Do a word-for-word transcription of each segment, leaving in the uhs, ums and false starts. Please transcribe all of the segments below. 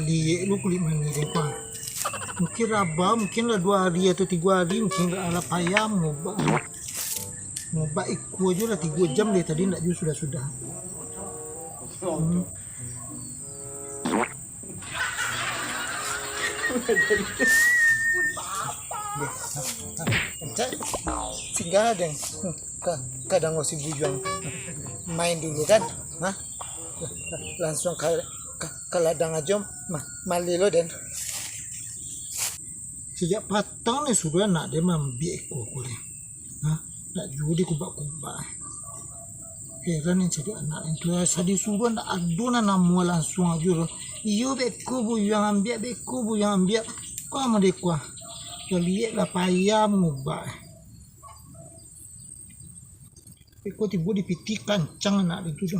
Liek lu kulik mani den ko. Mungkin raba, mungkin lah duo hari atau tigo hari, mungkin lah, lah payah mangubak. Mangubak iko jo lah tigo jam dari tadi ndak jo sudah-sudah. Hmm. Cak, singgah den. Ka, ka dango si Buyuang main dulu kan? Hah? Lansuang ka, ka, ka ladang ajo ma-, maleh lo den. Sajak patang ni sudah nak den maambiak iko ko ni. Hah? Nak juo dikubak-kubak. Heran yang cari anak yang tu. Asa disuruah ndak ado nan namuah, lansuang ajo lo. Iyo beko Buyuang ambiak, beko Buyuang ambiak. Kau amuah deko ah. Kau liek lah payah mangubak. Iko tibo di piti kancang anak itu tu.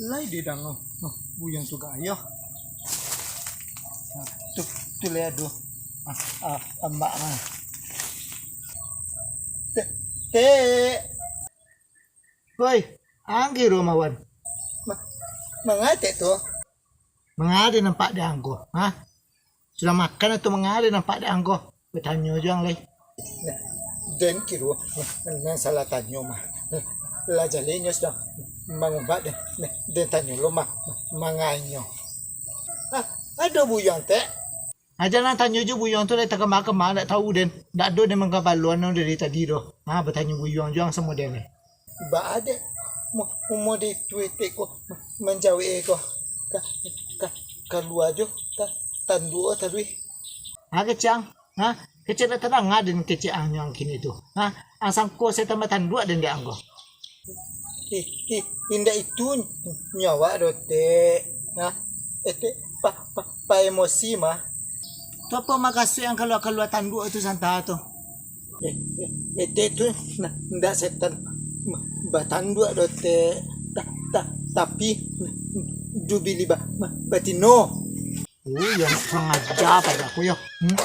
Lai didango, oh, Buyuang tu gayah. Nah, tu, tu lai ado. Ah, ah, ambak ah. Tek, tek. Hoi, anggi Romawan. Ma-, mangatek tu? Manga den nampak dek angko, ha? Sudah makan atau manga den nampak dek angko? Batanyo jo ang lai. Nah, den kiro nan salah tanyo mah. Lah jaleh nyo sadang mangubak den. Nah, den tanyo lo mah, manganyo. Ah, ado Buyuang tek? Aja nan tanyo jo Buyuang tu lai takama-kama, ndak tahu den. Ndak ado den manggabaluan dari tadi doh. Ha, batanyo Buyuang jo ang samo den lai. Baa dek mo-, model itu etek ko ma-, manjawek ko. Ka, ka, kalua jo ta-, tanduak taruih. Ha, kecek ang? Ha? Kecek dak tadanga den kecek ang nyo ang kini tu. Ha? Ang sangko setan batanduak den dek ang ko. Ih, ih, indak itu nyo awak doh, Tek. Ha? Etek pa, pa, pa emosi mah. Tu apo makasuik ang kalua-kalua tanduak tu santa tu? Eh, eh, etek tu nah, ndak setan ma-, batanduak doh, Tek. Ta-, ta-, tapi nah, dubili ba-, ba-, batino. Oh, iyo nak kurang aja pado aku yo. Hmm.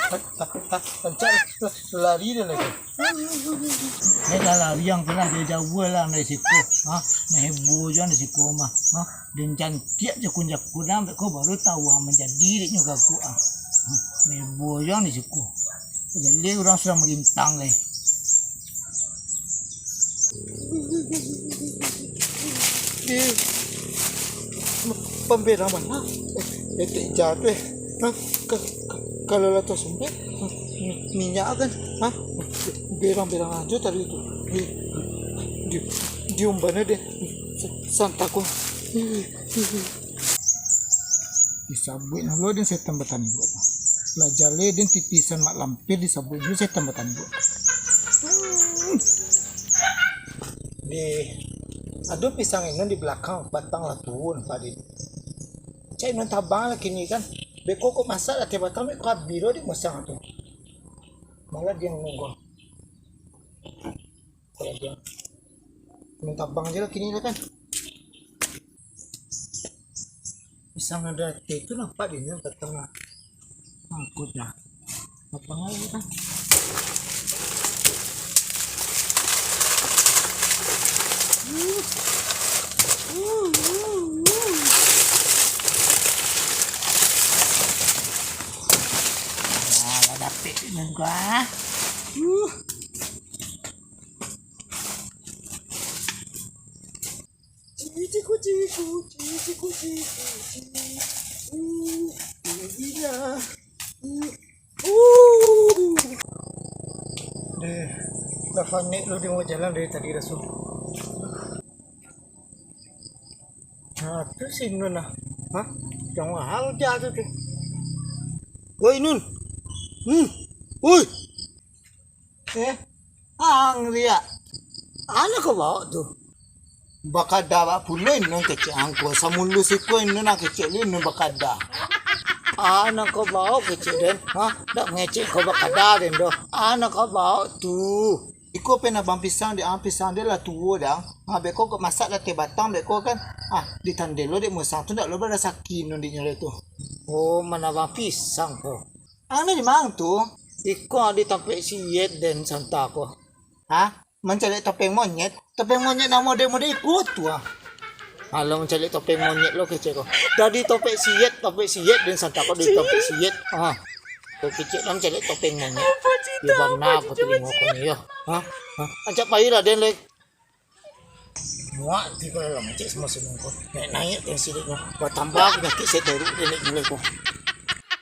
Rancak lah, lari den lai. Nek lah lari ang tu lah, jauah-jauah lah dari siko. Ha, mahebo jo dari siko mah. Ha, den cantiak jakun-jakun ang, beko baru tahu ang manjadi dek nyo gaguk ang. Ha, mahebo jo dari siko. Jadi urang sudah marintang lai. Di pamberang mano? Eh, etek jatuah. Ha? Ka, ka, kalau lah tasumbek, ha? Mi-, minyak kan? Ha? Berang-berang ajo tadi tu. Di, di, diumbanyo deh. Sa-, santa ko. Disabuik nah lo den setan batanduak tu. Lah jaleh den titisan mak lampir disabuik jo setan batanduak. Hmm. Di, ado pisang inun di balakang batang lah tuo nampak di. Cak inun tabang lah kini kan. Beko kok masak lah teh batang, beko abih lo di musang tu. Malah dia nunggu. Kalau dia main tabang aja lah kini lah kan. Pisang ado ateh tu nampak di ni batang lah. Angkut dah. Tabang aja lah. Nah, lah dapik dengan gua. Uh. Ciciku, ciku, ciciku, ciku, ciku. Uh, gila. Uh. Uh. Deh, dah panik lu di mau jalan dari tadi, Rasul. Nah, tu si Nun lah. Hah? Jangan hal dia tu, tu. Woi, Nun. Hmm. Woi. Eh, ang riak. Anak kau bawa tu. Bakada bak pulo inun kecek angko. Samulu siko inun nak kecek lu inun bakada. Anak kau bawa kecek den. Ha? Dak ngecek kau bakada den doh. Anak kau bawa tu. Iko penabang pisang dek ang, pisang dek lah tuo dang. Ha, beko kok masak lah teh batang beko kan. Ah, ditandelo dek musang tu ndak lo barasaki inun dek nyo tu. Oh, manabang pisang ko. Ang ni di mang tu? Iko di tampek si Yet den santa ko. Ha? Mancaliak topeng monyet? Topeng monyet namo model-model iko tu ah. Alah mancaliak topeng monyet lo kecek ko. Dari topeng siyet, topeng siyet, den santa ko dari topeng siyet. Ha. Ko kecek lah mancaliak topeng monyet. Yo bana ko talingo ko ni yo. Ha? Ha? Rancak pai lah den lai. Muak ti ko lah mancaliak samo senang ko. Naiak-naiak tensi dek nyo. Batambah panyakik seteruk den dek gilo ko.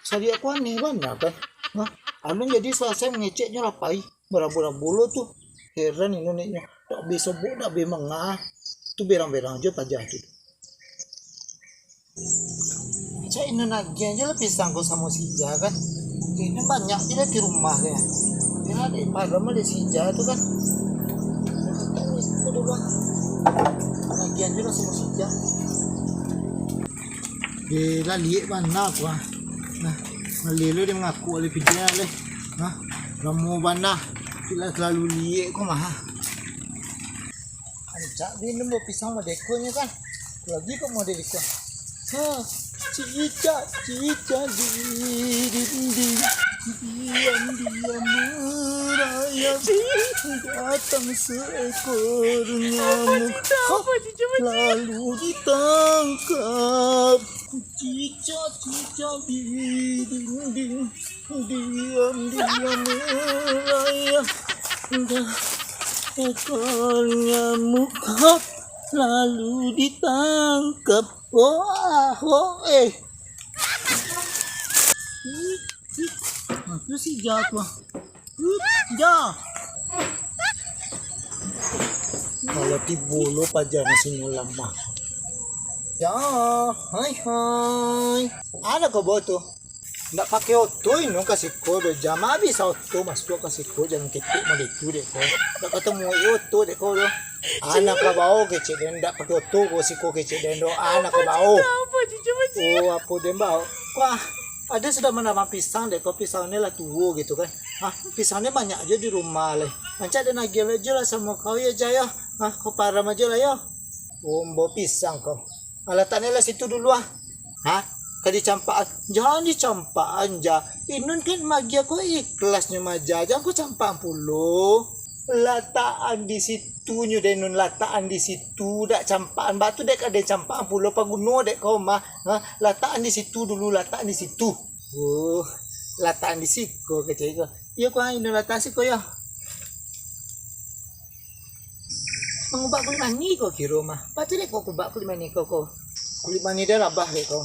Sadiak ko aneh bana kan. Ha? Alun jadi salasai mangecek nyo lah pai. Barabo-rabo lo tu. Heran inyo naiak nyo. Dak be sobok, dak be manga. Tu berang-berang ajo paja tu. Cak inyo nagiah ajo lah pisang ko samo si Ija kan. Inyo banyak je lah di rumah kan. Kiro dek param dek si Ija tu kan. Kato ni, tu dulu lah. Nagiah ajo lah samo si Ija. Eh, lah liek bana ko ah. Nah, maleh lo den mangaku alih pijak leh. Nah, lamo bana. Kiro talalu liek ko mah. Rancak bi inun bawa pisang model ko nyo kan. Lagi kok model ko. Ha, cicak, cicak di dinding. Diam-diam merayap. Datang seekor nyamuk. Ha, lalu ditangkap. Cicak-cicak di dinding, diam-diam merayap. Dah ekor nyamuk hop, lalu ditangkap. Oh, ah, oh, eh. Ih, ih. Nah, tu si Ija tu ah. Ih, Ija. Kalau tibo lo paja nasi nyo lamah. Ija, hai, hai. Ado kaba tu? Ndak pakai oto inun ka siko do, Ija. Ma bisa oto masuak ka siko, jan ketek model tu dek ko. Ndak katamuik oto dek ko do. Anak kabao kecek den, ndak pakai oto ko siko kecek den do. Anak kabao. Oh, apo den bao? Wah, ado sudah mananam pisang dek ko, pisang ni lah tuo gitu kan. Ah, pisang ni banyak jo di rumah lai. Rancak den agiah ajo lah samo kau yo, Ija yo. Ah, kau param ajo lah yo. Oh, bao pisang kau. Ah, latak ni lah situ dulu ah. Ha? Ka dicampakan? Jan dicampakan, Ija. Inun kan magiah ko ikhlas nyo ma, Ija. Jan ko campakan pulo. Latakan di situ nyo dek inun, latakan di situ. Dak campakan, batu dek ka den campakan pulo, paguno dek ko mah. Ha? Latakan di situ dulu, latakan di situ. Oh, latakan di siko kecek ko. Iyo ko, inun latakan siko yo. Mangubak kulik mani ko kiro mah. Patuik dek ko kubak kulik mani ko, ko. Kulik mani den labah dek ko.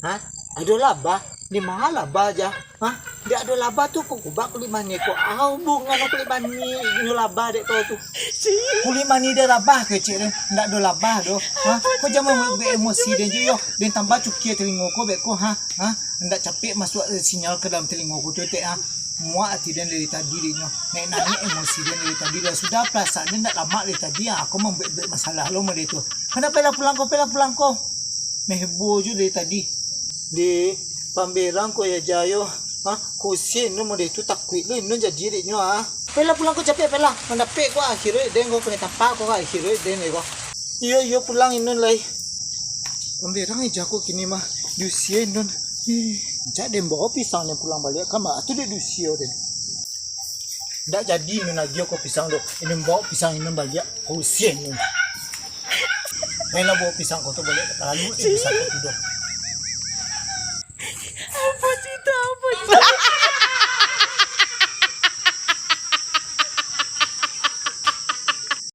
Ha? Ado labah? Di ma labah, Ija? Ha? Ndak ado labah tu ko kubak kulik mani ko. Apo hubungan kulik mani nyo labah dek ko tu? Kulik mani den labah kecek den. Ndak ado labah do. Ha? Ko jan mambuek emosi den jo yo. Den tambah cukia talingo ko beko, ha? Ha? Ndak capek masuak, eh, sinyal ka dalam talingo ko tu, tek, ha? Muak ati den dari tadi dek nyo. Naiak-naiak emosi den dari tadi lah. Sudah, parasaan den ndak lamak dari tadi, ha? Ko mambuek-buek masalah lo model tu. Kanai pailah pulang ko, pailah pulang ko. Mehebo jo dari tadi. Di pamberang ko yo, Ija yo. Ha? Ko usia inun model tu, takuik lo inun jadi dek nyo, ha? Pailah pulang ko, capek pailah. Mandapek ko akhir den ko, kanai tampa ko akhir den ko. Iyo, iyo, pulang inun lai. Pamberang Ija ko kini mah, diusia inun. Ih, rancak den bao pisang den pulang baliak, ka ma tu dek diusia den. Ndak jadi inun agiah ko pisang do. Inun bao pisang inun baliak, ko usia inun. Pailah bao pisang ko tu baliak, talalu den pisang ko tu do.